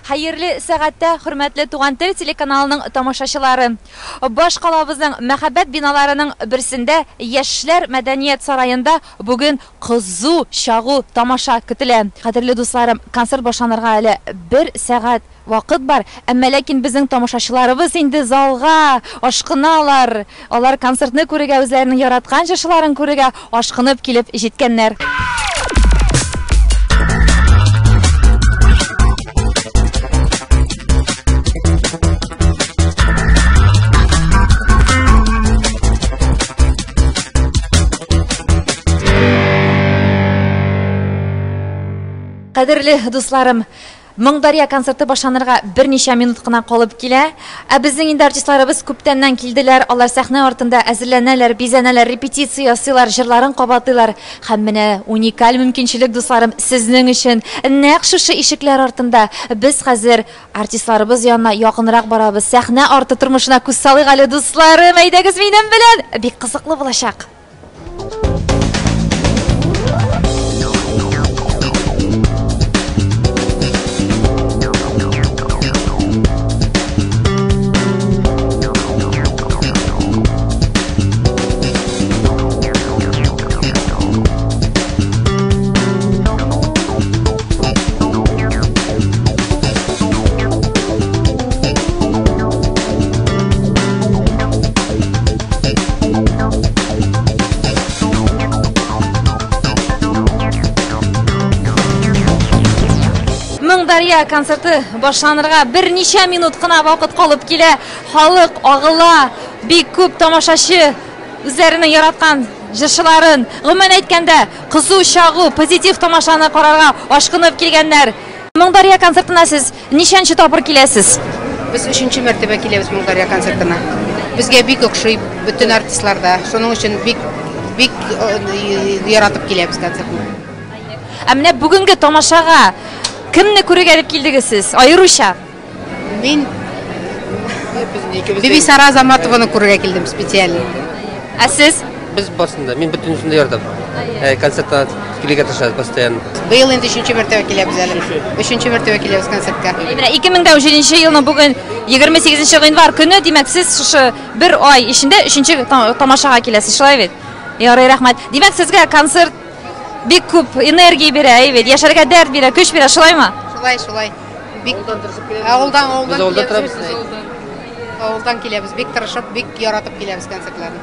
Хәерле сәгатьтә, хөрмәтле Туган тел телеканалының тамашачылары. Баш калабызның мәхәббәт биналарының берсендә Яшьләр мәдәният сараенда бүген кызу, чагу тамаша көтелә. Кадерле дусларым, концерт башланырга әле бер сәгать вакыт бар, әмма ләкин безнең тамашачыларыбыз инде залга ашкыналар. Алар концертны күрергә, үзләренең яраткан җырчыларын күрергә ашкынып килеп җиткәннәр. Кадерле дусларым, Моңдарья концерты башланырга берничә минут кына калып килә. Ә безнең инде артистларыбыз күптәннән килделәр. Алар сәхнә артында әзерләнәләр, бизәнәләр, репетиция ясыйлар, җырларын кабатлыйлар. Һәм менә уникаль мөмкинчелек, дусларым, сезнең өчен. Нәкъ шушы ишекләр артында без хәзер артистларыбыз янына якынрак барабыз. Сәхнә арты тормышына күз салыйк әле, дусларым. Әйдәгез минем белән. Бик кызыклы булачак. Моңдарья концерты башланырга берничә минут кына вакыт калып килә. Халык агыла, бик күп тамашачы үзләренең яраткан җырчыларын, гомумән әйткәндә, кызу, чагу, позитив тамашаны карарга ашкынып килгәннәр. Моңдарья концертына сез ничәнче тапкыр киләсез? Без өченче мәртәбә киләбез Моңдарья концертына. Безгә бик охшый бөтен артистлар да. Шуның өчен бик бик яратып киләбез концертны. Ә менә бүгенге тамашага кемне күрергә дип килдегез сез? Аеруча. Мин Бибисара Азаматованы күрергә килдем специально. Ә сез? Без барсын да, мин бөтенесен дә яратам. Концертка килергә тырышабыз постоянно. Быел инде өченче мәртәбә киләбез әле. Өченче мәртәбә киләбез концертка. Менә 2017 елның бүген 28 гыйнвар көне, димәк, сез шушы бер ай эчендә өченче тамашага киләсез, шулай бит? Ярый, рәхмәт. Димәк, сезгә концерт бик күп энергия бирә, әй бит, яшәргә дәрт бирә, көч бирә, шулаймы? Шулай, шулай. Бик авылдан, авылдан Без авылда киләбез. торабыз. Авылдан киләбез. Бик тырышып, бик яратып киләбез концертларны.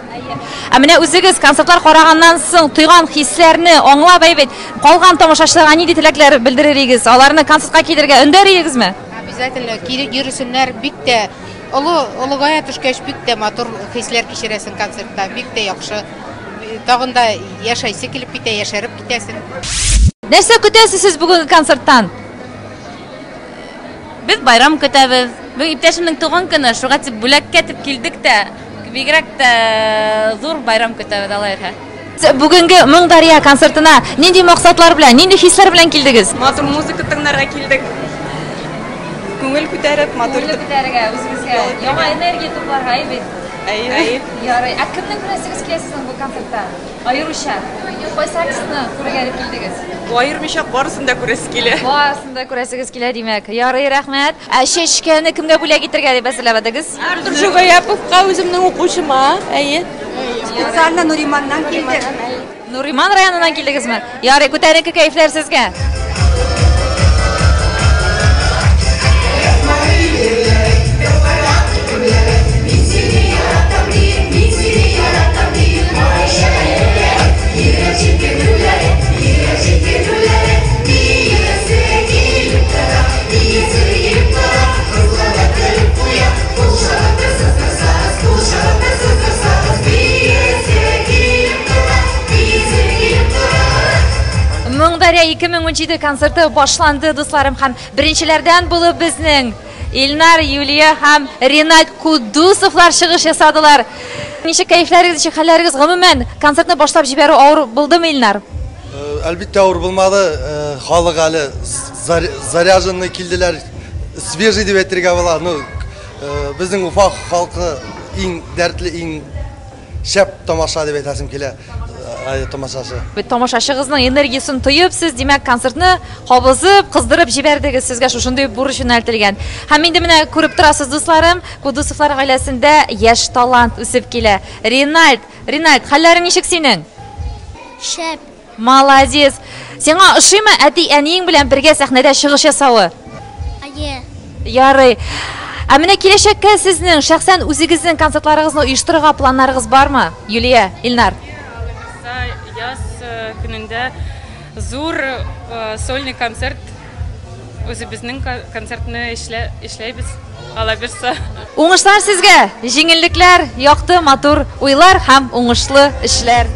Ә менә үзегез концертлар караганнан соң тойган хисләрне аңлап, әй бит, калган тамашачыларга нинди теләкләр белдерер идегез? Аларны концертка килергә өндәр идегезме? Обязательно килеп йөресеннәр, бик тә олы олыгая төшкәч бик тә матур хисләр кичерәсең концертта, бик тә яхшы. Тагын да яшәйсе килеп китә, яшәреп китәсең. Нәрсә көтәсез сез бүгенге концерттан? Без байрам көтәбез. Бүген иптәшемнең туган көне, шуга дип бүләккә дип килдек тә, бигрәк тә зур байрам көтәбез, алай бирһә. Бүгенге Моңдарья концертына нинди максатлар белән, нинди хисләр белән килдегез? Матур музыка тыңларга килдек. Күңел күтәреп, матур итеп. күтәрергә, үзегезгә яңа энергия тупларга, әй бит. Әйе. Ярый. Ә кемне күрәсегез килә сезнең бу концертта? Аеруча. Кайсы артистны күрергә дип килдегез? Аермыйча барысын да күрәсе килә. Барысын да күрәсегез килә, димәк. Ярый, рәхмәт. Ә чәчкәне кемгә бүләк итәргә дип әзерләмәдегез? Артур Жугаяповка үземнең укучыма. Әйе. Специально Нуриманнан килдек. Нуриман районыннан килдегезме? Ярый, күтәренке кәефләр сезгә. Моңдарья 2017 концерты башланды, дусларым, һәм беренчеләрдән булып безнең Илнар, Юлия һәм Ренат Кудусовлар чыгыш ясадылар. Ничек кәефләрегез, ничек хәлләрегез? Гомумән, концертны башлап җибәрү авыр булдымы, Илнар? Әлбиттә авыр булмады. Халык әле заряженный килделәр. Свежий дип әйтергә була. Ну, безнең Уфа халкы иң дәртле, иң шәп тамаша дип әйтәсем килә. Тамашачы. Тамашачыгызның энергиясен тоеп, сез, димәк, концертны кабызып, кыздырып җибәрдегез. Сезгә шушындый бурыч юнәлтелгән. Һәм инде менә күреп торасыз, дусларым, Кудусовлар гаиләсендә яшь талант үсеп килә. Ринальд, Ринальд, хәлләрең ничек синең? Шәп. Молодец. Сиңа ошыймы әти-әниең белән бергә сәхнәдә чыгыш ясавы? Әйе. Ярый. Ә менә киләчәккә сезнең шәхсән үзегезнең концертларыгызны оештырырга планнарыгыз бармы? Юлия, Илнар. Алла яз көнендә зур сольный концерт, үзебезнең концертны эшләйбез, Алла бирса. Уңышлар сезгә, җиңеллекләр, якты, матур уйлар һәм уңышлы эшләр.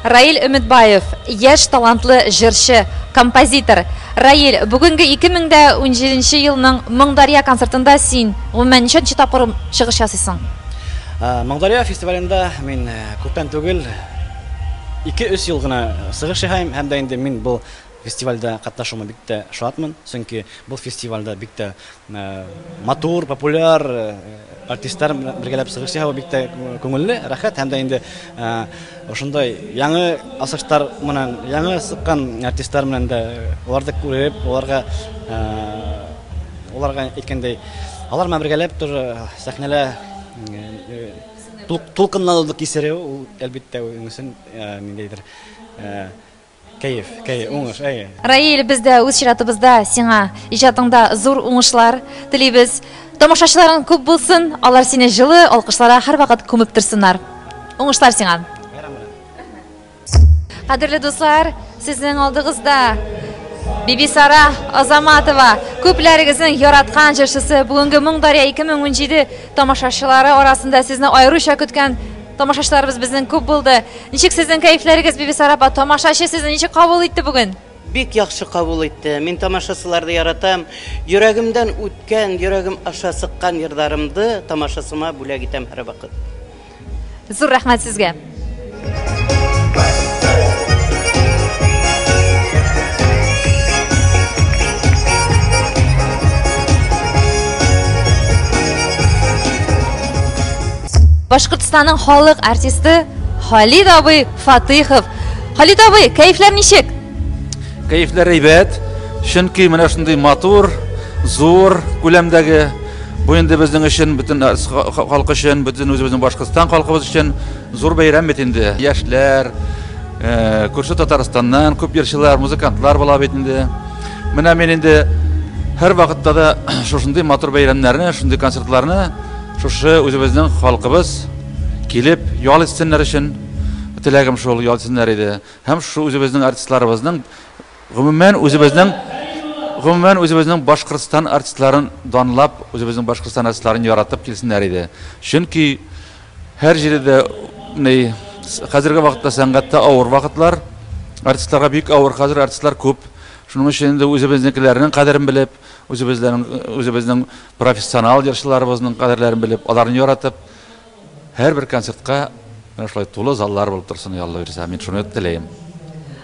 Раил Өметбаев, яшь талантлы җырчы, композитор. Раил, бүгенге 2017 елның Моңдарья концертында син гомумән ничәнче тапкыр чыгыш ясыйсың? Моңдарья фестивалендә мин күптән түгел, 2-3 ел гына чыгыш ясыйм, һәм дә инде мин бу фестивальдә катнашуыма бик тә шатмын, чөнки бу фестивальдә бик тә матур, популяр артистлар белән бергәләп чыгыш ясау бик тә күңелле, рәхәт, һәм дә инде ошондай яңа асыштар менән, яңа чыккан артистлар белән дә аларны күреп, аларга әйткәндәй, алар белән бергәләп тоже сәхнәлә тулкынлануды кисерү, ул әлбиттә үзең өчен ниндәйдер кәеф, кәеф, уңыш, әйе. Раил, без дә үз чиратыбызда сиңа иҗатыңда зур уңышлар телибез. Тамашачыларың күп булсын, алар сине җылы алкышларга һәрвакыт күмеп торсыннар. Уңышлар сиңа. Кадерле дуслар, сезнең алдыгызда Бибисара Азаматова, күпләрегезнең яраткан җырчысы, бүгенге Моңдарья 2017 тамашачылары арасында сезне аеруча көткән тамашачыларыбыз безнең күп булды. Ничек сезнең кәефләрегез, Бибисара апа? Тамашачы сезне ничек кабул итте бүген? Бик яхшы кабул итте. Мин тамашачыларны яратам. Йөрәгемдән үткән, йөрәгем аша сыккан йырларымды тамашасыма бүләк итәм һәрвакыт. Зур рәхмәт сезгә. Башкортстанның халык артисты Халид абый Фатыйхов. Халид абый, кәефләр ничек? Кәефләр әйбәт, чөнки менә шундый матур, зур күләмдәге, бу инде безнең өчен, бөтен халык өчен, бөтен үзебезнең Башкортстан халкыбыз өчен зур бәйрәм бит инде. Яшьләр, күрше Татарстаннан күп җырчылар, музыкантлар була бит инде. Менә мин инде һәр вакытта да шушындый матур бәйрәмнәрне, шундый концертларны шушы үзебезнең халкыбыз килеп ял итсеннәр өчен теләгем шул, ял итсеннәр иде. Һәм шу үзебезнең артистларыбызның, гомумән үзебезнең, гомумән үзебезнең Башкортстан артистларын данлап, үзебезнең Башкортстан артистларын яратып килсеннәр иде. Чөнки һәр җирдә ни, хәзерге вакытта сәнгатьтә авыр вакытлар, артистларга бик авыр, хәзер артистлар күп. Шуның өчен инде үзебезнекеләрнең кадерен белеп, үзебезнең профессионал җырчыларыбызның кадерләрен белеп, аларны яратып, һәрбер концертка менә шулай тулы заллар булып торсын, Алла бирсә, мин шуны теләйм.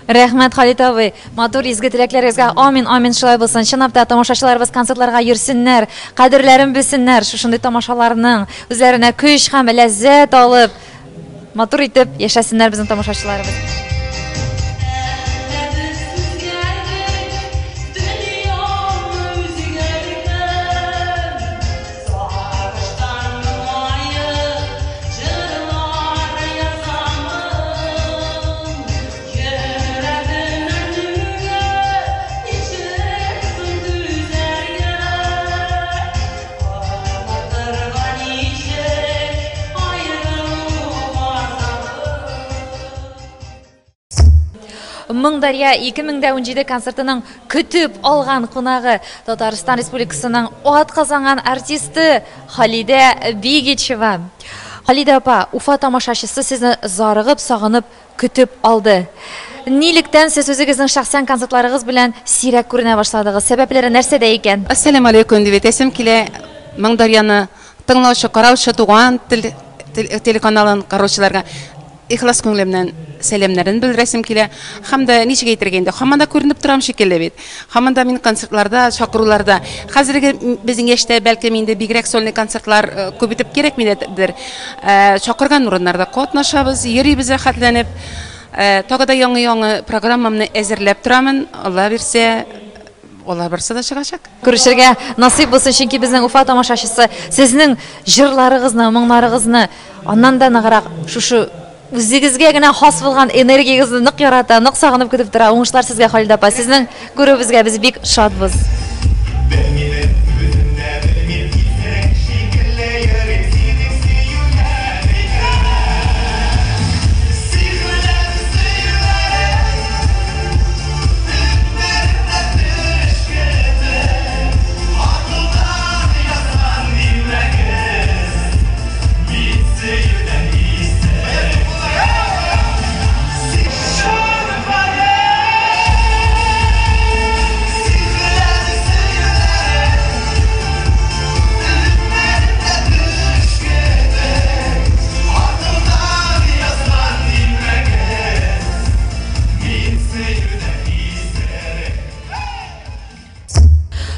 Рәхмәт, Халид абый. Матур изге теләкләрегезгә амин, амин шулай булсын. Чынлап та тамашачыларыбыз концертларга йөрсеннәр, кадерләрен белсеннәр, шушындый тамашаларның үзләренә көч һәм ләззәт алып, матур итеп яшәсеннәр безнең тамашачыларыбыз. Моң дәрья 2017 концертының көтеп алган кунагы, Татарстан Республикасының атказанган артисты Халидә Бигичева. Халидә апа, Уфа тамашачысы сезне зарыгып, сагынып көтеп алды. Нилектән сез үзегезнең шәхсән концертларыгыз белән сирәк күренә башладыгыз? Сәбәпләре нәрсәдә икән? Әссәламү алейкум дип әйтәсем килә. Моң дәрьяны тыңлаучы, караучы, Туган тел телеканалын караучыларга ихлас күңелемнән сәламнәрен белдерәсем килә. Һәм дә ничек әйтергә инде, һаман да күренеп торам шикелле бит. Һаман да мин концертларда, чакыруларда. Хәзерге безнең яшьтә бәлкем инде бигрәк сольный концертлар күп итеп кирәкмидер. Чакырган урыннарда катнашабыз, йөрибез рәхәтләнеп. Тагы да яңа-яңа программамны әзерләп торамын. Алла бирсә, алар барысы да чыгачак. Күрешергә насыйп булсын, чөнки безнең Уфа тамашачысы сезнең җырларыгызны, моңнарыгызны, аннан да ныграк шушы үзегезгә генә хас булган энергиягезне нык ярата, нык сагынып көтеп тора. Уңышлар сезгә, Халидә апа. Сезнең күрүебезгә без бик шатбыз.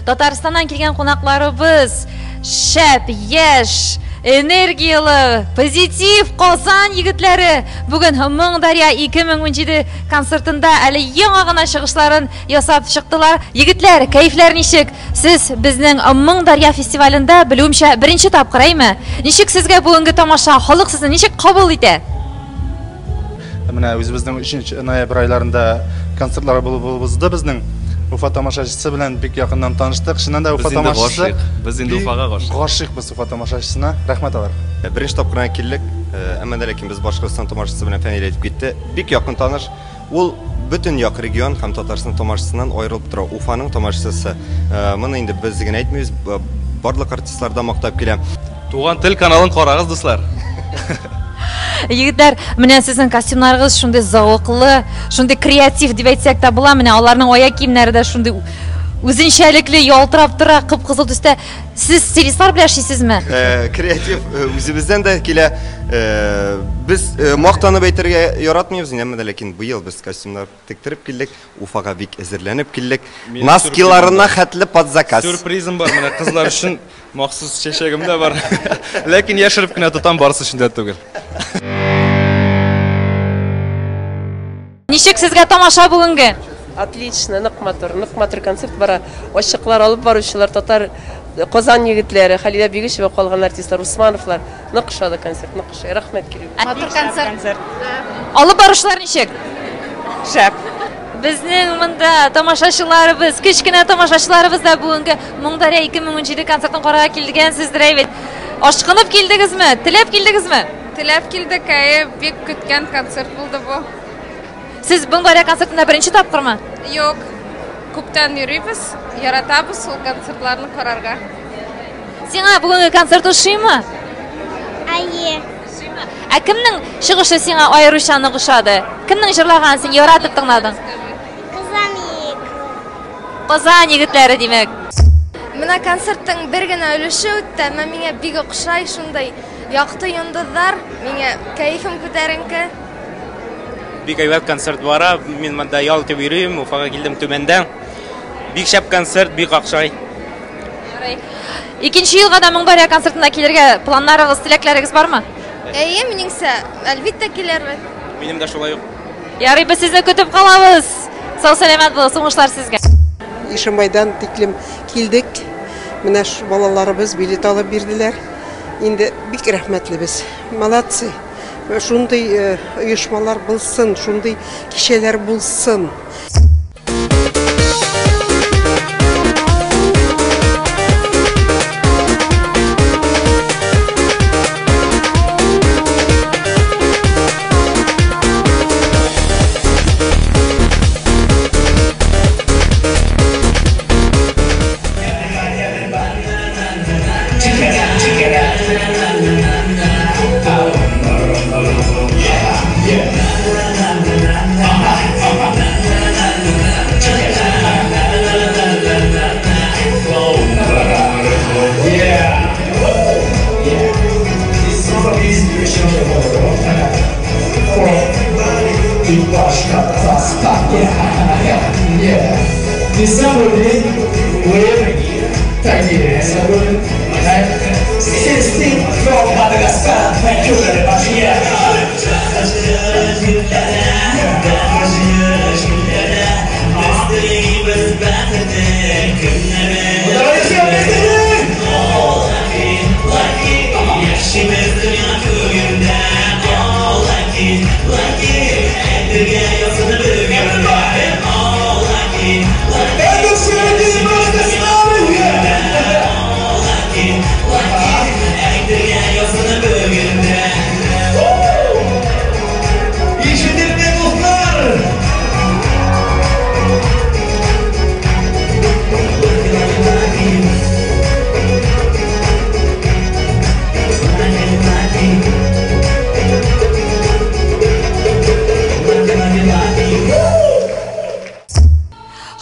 Татарстаннан килгән кунакларыбыз шәп, яшь, энергиялы, позитив Казан егетләре бүген Моң дәрья 2017 концертында әле яңа гына чыгышларын ясап чыктылар. Егетләр, кәефләр ничек? Сез безнең Моң дәрья фестивалендә, белүемчә, беренче тапкыр, әйме? Ничек сезгә бүгенге тамаша? Халык сезне ничек кабул итә? Менә үзебезнең 3 ноябрь айларында концертлар булып узды безнең. Уфа тамашачысы белән бик якыннан таныштык. Чыннан да Уфа тамашачысы. Без инде Уфага гашыйк. Гашыйк без Уфа тамашачысына. Рәхмәт аларга. Беренче тапкыр гына килдек. Әмма дә ләкин без Башкортстан тамашачысы белән Фәнил әйтеп китте. Бик якын таныш. Ул бөтен як регион һәм Татарстан тамашачысыннан аерылып тора. Уфаның тамашачысы. Моны инде без генә әйтмибез, барлык артистлар да мактап килә. Туган тел каналын карагыз, дуслар. Егетләр, менә сезнең костюмнарыгыз шундый зәвыклы, шундый креатив дип әйтсәк тә була. Менә аларның аяк киемнәре дә шундый үзенчәлекле ялтырап тора, кып-кызыл төстә. Сез стилистлар белән эшлисезме? Креатив үзебездән дә килә. Без мактанып әйтергә яратмыйбыз, әмма дә ләкин быел без костюмнар тектереп килдек, Уфага бик әзерләнеп килдек. Носкиларына хәтле под заказ. Сюрпризым бар, менә кызлар өчен махсус чәчәгем дә бар. Ләкин яшереп кенә тотам, барысы өчен дә түгел. Ничек сезгә тамаша бүгенге? Отлично, нык матур, нык матур концерт бара. Ачыклар алып баручылар, татар Казан егетләре, Халидә Бигишева калган артистлар, Усмановлар. Нык ошады концерт, нык ошады. Рәхмәт килүгә. Матур концерт. Алып баручылар ничек? Шәп. Безнең монда тамашачыларыбыз, кечкенә тамашачыларыбыз да бүгенге Моңдарья 2017 концертын карарга килгәнсездер, әйбәт. Ашкынып килдегезме? Теләп килдегезме? Теләп килдек, әйе, бик көткән концерт булды бу. Сез Моңдарья концертында беренче тапкырмы? Юк. Күптән йөрибез, яратабыз ул концертларны карарга. Сиңа бүгенге концерт ошыймы? Әйе. Ошыймы? Ә кемнең чыгышы сиңа аеруча нык ошады? Кемнең җырлаганын син яратып тыңладың? Казан егетләре. Казан егетләре, димәк. Менә концертның бер генә өлеше үтте, әмма миңа бик охшай, шундый якты йондызлар, миңа кәефем күтәренке. Бик әйбәт концерт бара. Мин монда ял итеп йөрим, Уфага килдем Төмәндән. Бик шәп концерт, бик охшай. Ярый. Икенче елга да Моңдарья концертына килергә планнарыгыз, теләкләрегез бармы? Әйе, минеңсә, әлбиттә килербез. Минем дә шулай ук. Ярый, без сезне көтеп калабыз. Сау сәламәт булыгыз, уңышлар сезгә. Ишембайдан тиклем килдек. Менә балаларыбыз билет алып бирделәр. Инде бик рәхмәтлебез. Молодцы. Шундый оешмалар булсын, шундый кичәләр булсын.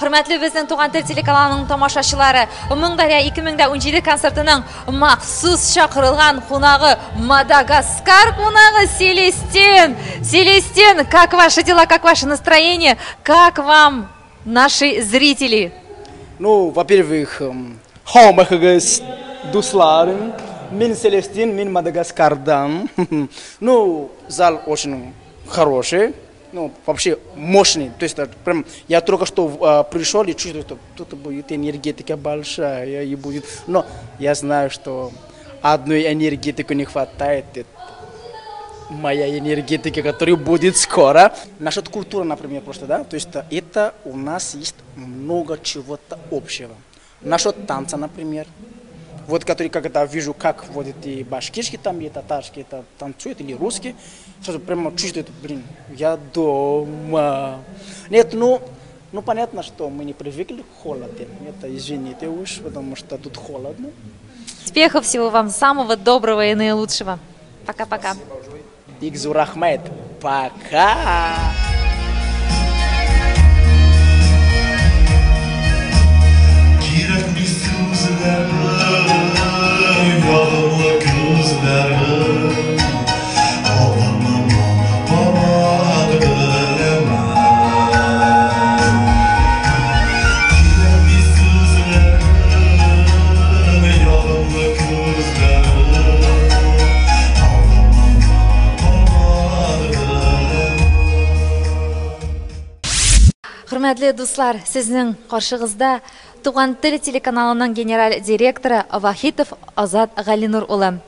Хөрмәтле безнең Туган тел телеканалының тамашачылары, Моң-Дарья 2017 концертының махсус чакырылган кунагы Мадагаскар кунагы Селестин. Селестин, как ваши дела, как ваше настроение, как вам наши зрители? Ну, во-первых, һаумыһыгыз, дуслар, мин Селестин, мин Мадагаскардан. Ну, зал очень хороший. Ну, вообще мощный. То есть, прям, я только что пришел и чувствую, что тут будет энергетика большая и будет. Но я знаю, что одной энергетики не хватает. Это моя энергетика, которая будет скоро. Насчет культуры, например, просто, да? То есть, это у нас есть много чего-то общего. Насчет танца, например. Вот который, когда вижу, как вот эти башкирские там, и татарские это танцуют, или русские, сразу прямо чувствую, блин, я дома. Нет, ну понятно, что мы не привыкли к холоду. Это, извините уж, потому что тут холодно. Успехов, всего вам самого доброго и наилучшего. Пока-пока. Бик зур рәхмәт. Пока! Хөрмәтле дуслар, сезнең каршыгызда Туган тел телеканалының генераль директоры Вахитов Азат Галинур улы.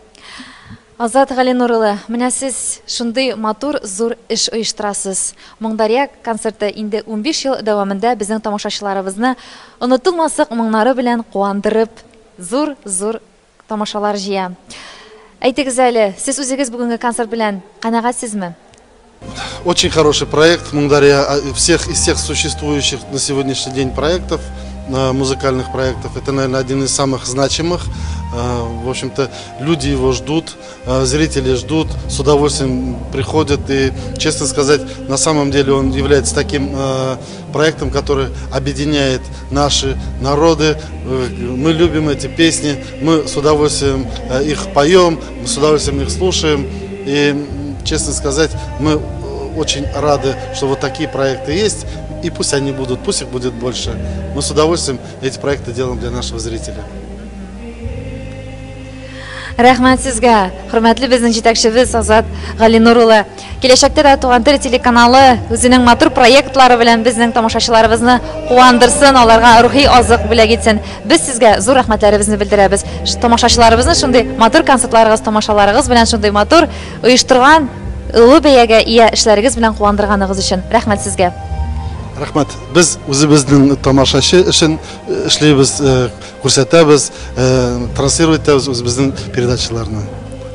Азат Галинур улы, менә сез шундый матур зур эш оештырасыз. Моңдарья концерты инде 15 ел дәвамында безнең тамашачыларыбызны онытылмаслык моңнары белән куандырып, зур-зур тамашалар җыя. Әйтегез әле, сез үзегез бүгенге концерт белән канәгатьсезме? Очень хороший проект Моңдарья, всех из всех существующих на сегодняшний день проектов, музыкальных проектов. Это, наверное, один из самых значимых. В общем-то, люди его ждут, зрители ждут, с удовольствием приходят. И, честно сказать, на самом деле он является таким проектом, который объединяет наши народы. Мы любим эти песни, мы с удовольствием их поем, мы с удовольствием их слушаем. И, честно сказать, мы очень рады, что вот такие проекты есть. И пусть они будут, пусть их будет больше. Мы с удовольствием эти проекты делаем для нашего зрителя. Рәхмәт сезгә, хөрмәтле безнең җитәкчебез Азат Галинур улы. Киләчәктә дә Туган тел телеканалы үзенең матур проектлары белән безнең тамашачыларыбызны куандырсын, аларга рухи азык бүләк итсен. Без сезгә зур рәхмәтләребезне белдерәбез. Тамашачыларыбызны шундый матур концертларыгыз, тамашаларыгыз белән шундый матур оештырган олы бәягә ия эшләрегез белән куандырганыгыз өчен. Рәхмәт сезгә. Рәхмәт. Без үзебезнең тамашачы өчен эшлибез, күрсәтәбез, транслировать итәбез үзебезнең передачаларны.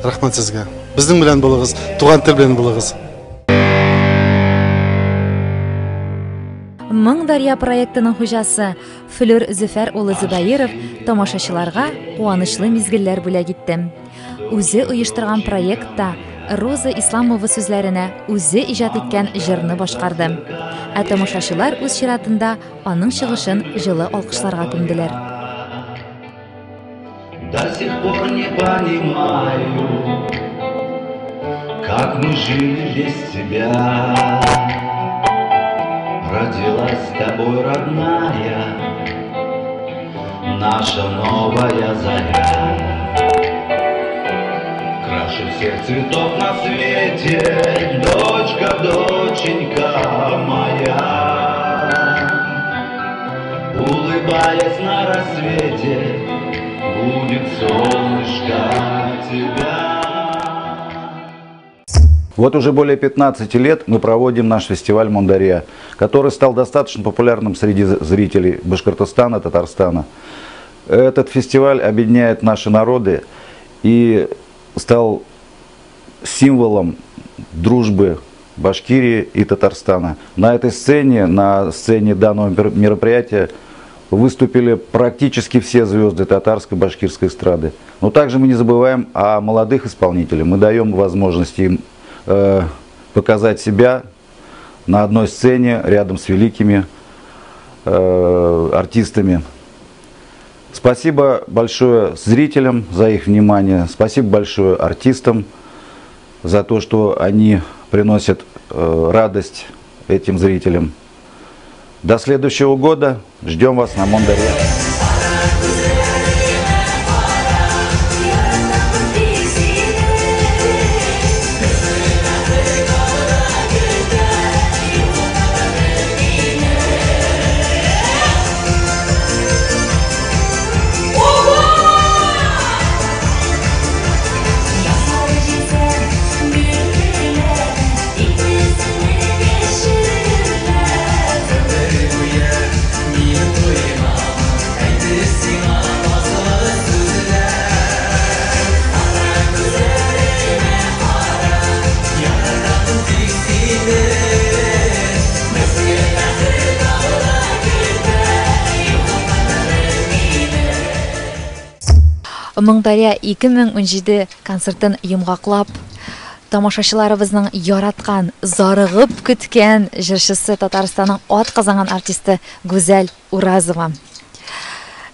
Рәхмәт сезгә. Безнең белән булыгыз, Туган тел белән булыгыз. Моң дәрья проектының хуҗасы Флүр Зөфәр улы Зөбәеров тамашачыларга куанычлы мизгелләр бүләк итте. Үзе оештырган проектта Роза Исламова сүзләренә үзе иҗат иткән җырны башкарды. Ә тамашачылар үз чиратында аның чыгышын җылы алкышларга күмделәр. До сих пор не понимаю, как мы жили без тебя. Родилась с тобой, родная, наша новая заря. Краше всех цветов на свете, дочка, доченька моя. Улыбаясь на рассвете, будет солнышко тебя. Вот уже более 15 лет мы проводим наш фестиваль «Мондария», который стал достаточно популярным среди зрителей Башкортостана, Татарстана. Этот фестиваль объединяет наши народы и стал символом дружбы Башкирии и Татарстана. На этой сцене, на сцене данного мероприятия выступили практически все звезды татарской, башкирской эстрады. Но также мы не забываем о молодых исполнителях. Мы даем возможность им показать себя на одной сцене рядом с великими артистами. Спасибо большое зрителям за их внимание, спасибо большое артистам за то, что они приносят радость этим зрителям. До следующего года. Ждем вас на Мондаре. Моңдарья 2017 концертын йомгаклап, тамашачыларыбызның яраткан, зарыгып көткән җырчысы Татарстанның ат казанган артисты Гүзәл Уразова.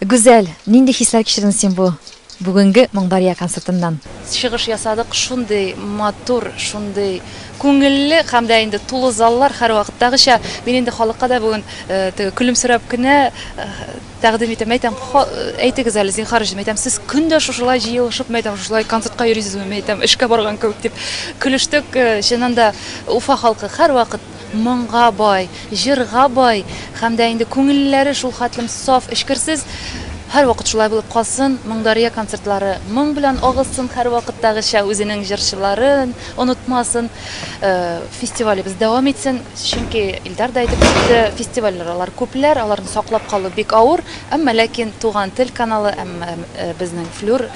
Гүзәл, нинди хисләр кичердең син бу бүгенге Моңдарья концертыннан? Чыгыш ясадык, шундый матур, шундый күңелле һәм дә инде тулы заллар һәрвакыттагыча. Мин инде халыкка да бүген теге көлемсерәп кенә тәкъдим итәм, әйтәм, әйтегез әле, зинһар өчен, әйтәм, сез көн дә шушылай җыелышып, әйтәм, шушылай концертка йөрисезме, әйтәм, эшкә барган кебек дип көлештек. Чыннан да Уфа халкы һәрвакыт моңга бай, җырга бай һәм дә инде күңелләре шул хәтлем саф, эчкерсез. Һәрвакыт шулай булып калсын, Моңдарья концертлары моң белән агылсын, һәрвакыттагыча үзенең җырчыларын онытмасын. Фестивалебез дәвам итсен, чөнки Илдар да әйтеп китте, фестивальләр алар күпләр, аларны саклап калу бик авыр, әмма ләкин Туган тел каналы, әмма безнең Флюр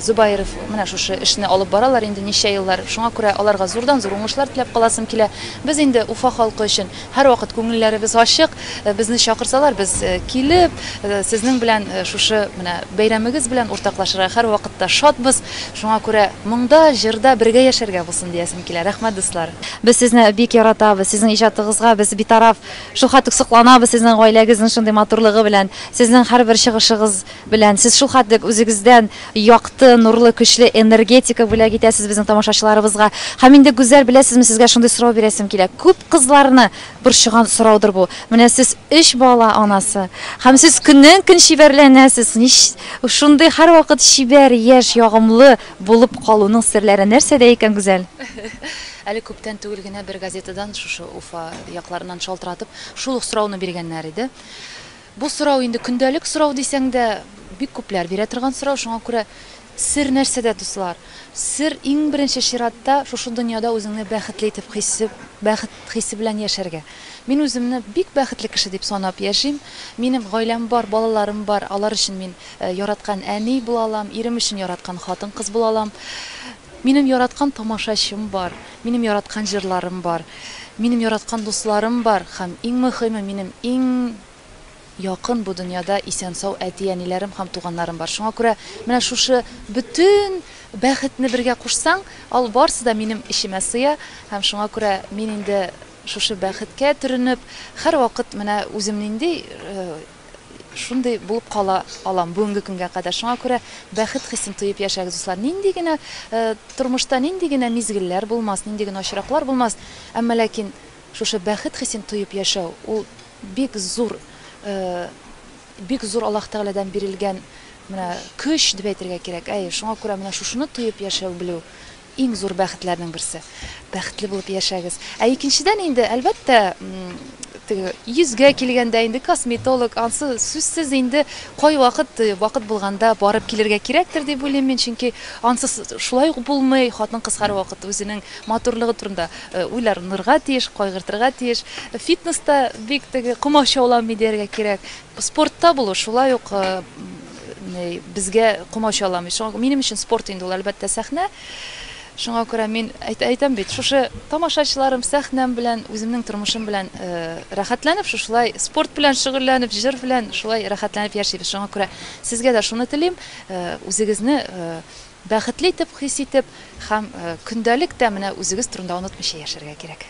Зубаиров менә шушы эшне алып баралар инде ничә еллар. Шуңа күрә аларга зурдан-зур уңышлар теләп каласым килә. Без инде Уфа халкы өчен һәрвакыт күңелләребез ачык, безне чакырсалар, без килеп, сезнең белән шушы менә бәйрәмегез белән уртаклашырга һәрвакытта шатбыз. Шуңа күрә моңда, җырда бергә яшәргә булсын диясем килә. Рәхмәт, дуслар. Без сезне бик яратабыз, сезнең иҗатыгызга без битараф, шул хәтле сокланабыз сезнең гаиләгезнең шундый матурлыгы белән, сезнең һәрбер чыгышыгыз белән. Сез шул хәтле үзегездән якты, нурлы, көчле энергетика бүләк итәсез безнең тамашачыларыбызга. Һәм инде, Гүзәл, беләсезме, сезгә шундый сорау бирәсем килә. Күп кызларны борчыган сораудыр бу. Менә сез өч бала анасы. Һәм сез көннән-көн чибәрләнәсез. Нич шундый һәрвакыт чибәр, яшь, ягымлы булып калуның серләре нәрсәдә икән, Гүзәл? Әле күптән түгел генә бер газетадан шушы Уфа якларыннан шалтыратып, шул ук сорауны биргәннәр иде. Бу сорау инде көндәлек сорау дисәң дә, бик күпләр бирә торган сорау. Шуңа күрә сер нәрсәдә, дуслар? Сер иң беренче чиратта шушы дөньяда үзеңне бәхетле итеп хисе, бәхет хисе белән яшәргә. Мин үземне бик бәхетле кеше дип санап яшим. Минем гаиләм бар, балаларым бар. Алар өчен мин яраткан әни була алам, ирем өчен яраткан хатын-кыз була алам. Минем яраткан тамашачым бар, минем яраткан җырларым бар. Минем яраткан дусларым бар һәм иң мөхиме, минем иң якын бу дөньяда исән-сау әти-әниләрем һәм туганнарым бар. Шуңа күрә менә шушы бөтен бәхетне бергә кушсаң, ал барсы да минем эчемә сыя һәм шуңа күрә мин инде шушы бәхеткә төренеп, һәрвакыт менә үзем нинди, шундый булып кала алам бүгенге көнгә кадәр. Шуңа күрә бәхет хисен тоеп яшәгез, дуслар. Нинди генә тормышта нинди генә мизгелләр булмас, нинди генә очраклар булмас, әмма ләкин шушы бәхет хисен тоеп яшәү, ул бик зур, бик зур Аллаһ Тәгаләдән бирелгән менә көч дип әйтергә кирәк. Әйе, шуңа күрә менә шушыны тоеп яшәү белү иң зур бәхетләрнең берсе. Бәхетле булып яшәгез. Ә икенчедән инде, әлбәттә, теге йөзгә килгәндә инде косметолог, ансы сүзсез инде кайвакыт вакыт булганда барып килергә кирәктер дип уйлыйм мин, чөнки ансыз шулай ук булмый. Хатын-кыз һәрвакыт үзенең матурлыгы турында уйланырга тиеш, кайгыртырга тиеш. Фитнеста бик теге комачауламый дияргә кирәк. Спортта булу шулай ук безгә комачауламый. Шуңа минем өчен спорт инде ул, әлбәттә, сәхнә. Шуңа күрә мин әйтәм бит, шушы тамашачыларым, сәхнәм белән, үземнең тормышым белән рәхәтләнеп, шушылай спорт белән шөгыльләнеп, җыр белән шулай рәхәтләнеп яшибез. Шуңа күрә сезгә дә шуны телим, үзегезне бәхетле итеп хис итеп һәм көндәлек тә менә үзегез турында онытмыйча яшәргә кирәк.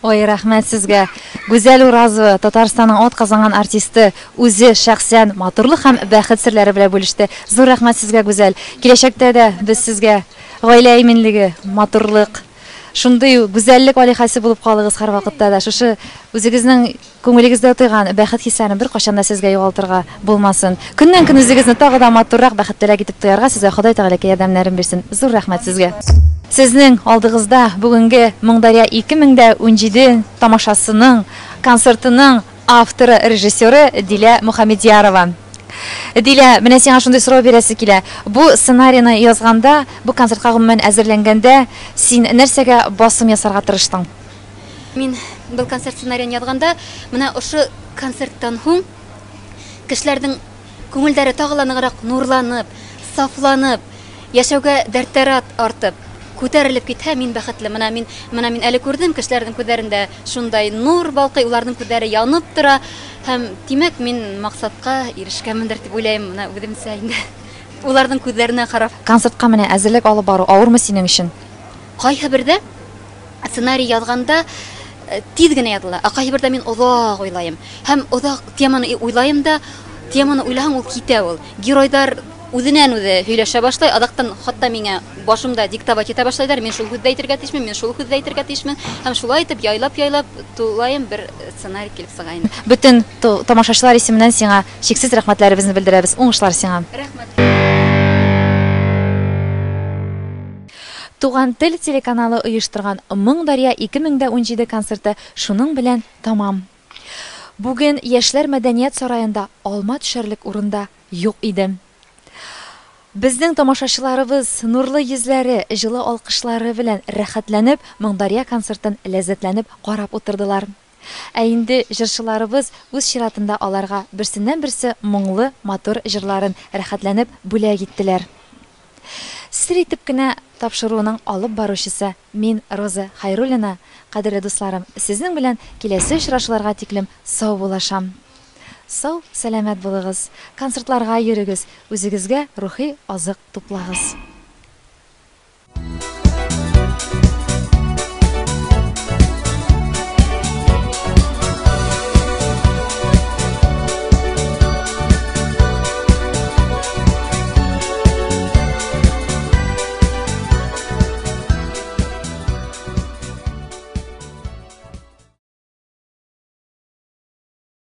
Ой, рәхмәт сезгә. Гүзәл Уразова, Татарстанның атказанган артисты, үзе шәхсән матурлык һәм бәхет серләре белән бүлеште. Зур рәхмәт сезгә, Гүзәл. Киләчәктә дә без сезгә гаилә иминлеге, матурлык, шундый гүзәллек алиһәсе булып калыгыз һәрвакытта да. Шушы үзегезнең Күңелегездә тойган бәхет хисләрен беркайчан да сезгә югалтырга булмасын. Көннән-көн үзегезне тагы да матуррак, бәхетлерәк итеп тоярга сезгә Ходай Тәгаләкәй ярдәмнәрен бирсен. Зур рәхмәт сезгә. Сезнең алдыгызда бүгенге Моңдарья 2017 тамашасының, концертының авторы, режиссеры Дилә Мөхәммәдьярова. Дилә, менә сиңа шундый сорау бирәсе килә. Бу сценарийны язганда, бу концертка гомумән әзерләнгәндә, син нәрсәгә басым ясарга тырыштың? Мин был концерт сценариен язганда, менә ошо концерттан һуң кешеләрнең күңелдәре тагы ла ныграк нурланып, сафланып, яшәүгә дәртләре артып, күтәрелеп китһә, мин бәхетле. Менә мин, менә мин әле күрдем, кешеләрнең күзләрендә шундай нур балкый, уларның күзләре янып тора. Һәм, димәк, мин максатка ирешкәнмендер дип уйлыйм, менә үземчә инде. Уларның күзләренә карап. Концертка менә әзерлек алып бару авырмы синең өчен? Кайһы бердә сценарий язганда тиз генә языла, ә кайбердә мин озак уйлаем. Һәм озак теманы уйлаем да, теманы уйлаһаң, ул китә ул. Геройдар үзеннән үзе һөйләшә башлый, азактан хатта миңа башымда диктовать итә башлыйлар, мин шул һүзне әйтергә тиешмен, мин шул һүзне әйтергә тиешмен. Һәм шулай итеп, яйлап-яйлап, тулаем бер сценарий килеп чыга инде. Бөтен тамашачылар исеменнән сиңа чиксез рәхмәтләребезне белдерәбез. Уңышлар сиңа! Рәхмәт. Туган тел телеканалы оештырган Моң дарья 2017 концерты шуның белән тәмам. Бүген Яшьләр мәдәният сараенда алма төшәрлек урын да юк иде. Безнең тамашачыларыбыз нурлы йөзләре, җылы алкышлары белән рәхәтләнеп Моң дарья концертын ләззәтләнеп карап утырдылар. Ә инде җырчыларыбыз үз чиратында аларга берсеннән-берсе моңлы, матур җырларын рәхәтләнеп бүләк иттеләр. Сер итеп кенә тапшыруының алып баручысы мин, Роза Хәйруллина, кадерле дусларым, сезнең белән киләсе очрашуларга тиклем саубуллашам. Сау, сәламәт булыгыз, концертларга йөрегез, үзегезгә рухи азык туплагыз.